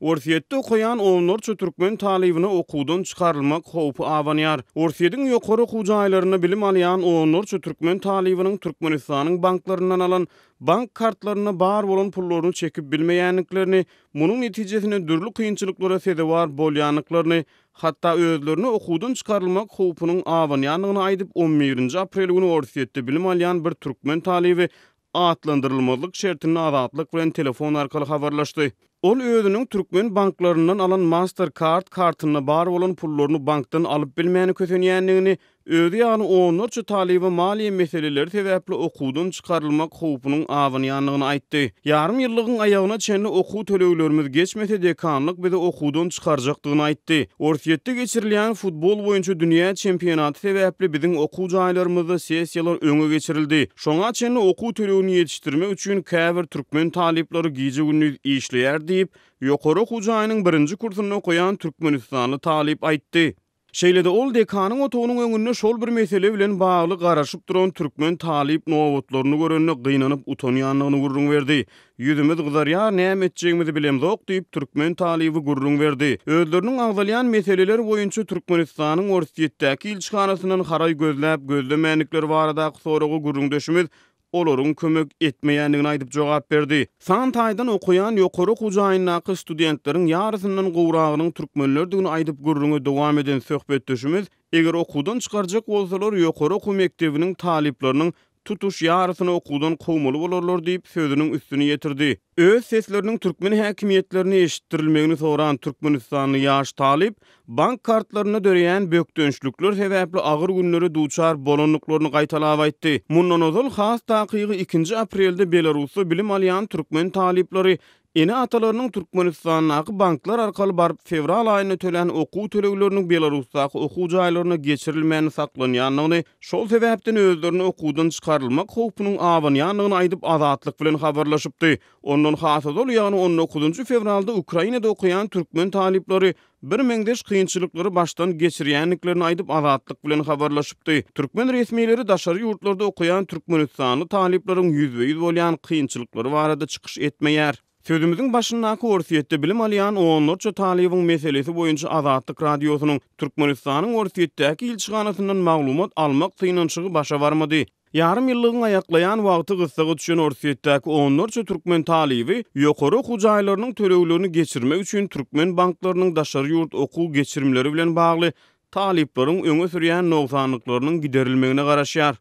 Orsýetde okaýan onlarça türkmen talybyna okuwdan çykarylmak howpy abanýar. Orsýetiň ýokary okuw jaýlarynda bilim alýan onlarça türkmen talybynyň Türkmenistanyň banklaryndan alan bank kartlarynda bar bolan pullaryny çekip bilmeýändiklerini, munuň netijesinde dürli kynçylyklara sezewar bolýandyklaryny, hatda özlerine okuwdan çykarylmak howpunyň abanýandygyny aýdyp, on birinji aprel güni Orsýetde bilim alýan bir türkmen talyby atlandyrylmazlyk şertinde Azatlyk bilen telefon arkaly habarlaşdy. Ol özüniň türkmen banklaryndan alan Mastercard kartynda bar bolan pullaryny bankdan alyp bilmän kösenýändigini, özi ýaly onlarça talyba maliýe meseleleri sebäpli okuwdan çykarylmak howpunyň abanýandygyny aýtdy. Ýarym ýyllygyň aýagyna çenli okuw töleglerimiz geçmese dekanlyk bizi okuwdan çykarjakdygyny aýtdy. Orsýetde geçirilýän futbol boýunça dünýä çempionaty sebäpli biziň okuw jaýlarymyzda sessiýalar öňe geçirildi. Şoňa çenli okuw tölegini ýetişdirmek üçin käbir türkmen talyplary gije-gündiz işleýär diýip, ýokary okuw jaýynyň birinji kursunda okaýan türkmenistanly talyp aýtdy. Şeýle-de ol dekanyň otagynyň öňünde şol bir mesele bilen bagly garaşyp duran türkmen talyp nobatlaryny görende gynanyp utanýandygyny gürrüň berdi. Ýüzümiz gyzarýar, näme etjegimizi bilemzok diýip, türkmen talyby gürrüň berdi. Özleriniň agzalýan meseleler boýunça Türkmenistanyň Orsýetdäki ilçihanasyndan haraý gözläp-gözlemändikleri baradaky soraga gürrüňdeşimiz olaryň kömek etmeýändigini aýdyp jogap berdi. San taýdan okaýan ýokary okuw jaýyndaky studentleriň ýarysyndan gowragynyň türkmenlerdigini aýdyp gürrüňe dowam eden söhbetdeşimiz, eger okuwdan çykarjak bolsalar, ýokary okuw mekdebiniň talyplarynyň tutuş ýarysyny okuwdan kowmaly bolarlar diýip, sözüniň üstüni ýetirdi. Öz sesleriniň türkmen häkimiýetlerine eşitdirilmegini soran türkmenistanly ýaş talyp bank kartlarynda döreýän bökdençlikler sebäpli agyr günlere duçar bolandyklaryny gaýtalap aýtdy. Mundan ozal, has takygy ikinji aprelde Belarusda bilim alýan türkmen talyplary Ene-atalarynyň Türkmenistandaky banklar arkaly baryp fewral aýynda tölän okuw tölegleriniň Belarusdaky okuw jaýlaryna geçirilmän saklanýandygyny, şol sebäpden özlerine okuwdan çykarylmak howpunyň abanýandygyny aýdyp Azatlyk bilen habarlaşypdy. Ondan has ozal, ýagny on dokuzynjy fewralda Ukrainada okaýan türkmen talyplary birmeňzeş kynçylyklary başdan geçirýändiklerini aýdyp Azatlyk bilen habarlaşypdy. Türkmen resmileri daşary ýurtlarda okaýan türkmenistanly talyplaryň ýüzbe-ýüz bolýan kynçylyklary barada çykyş etmeýär. Sözümiziň başyndaky Orsýetde bilim alýan onlarça talybyň meselesi boýunça Azatlyk Radiosynyň Türkmenistanyň Orsýetdäki ilçihanasyndan maglumat almak synanyşygy başa barmady. Ýarym ýyllygyň aýaklaýan wagty gyssaga düşen Orsýetdäki onlarça türkmen talyby ýokary okuw jaýlarynyň töleglerini geçirmek üçin türkmen banklarynyň daşary ýurt okuw geçirimleri bilen bagly talyplaryň öňe sürýän nogsanlyklarynyň giderilmegine garaşýar.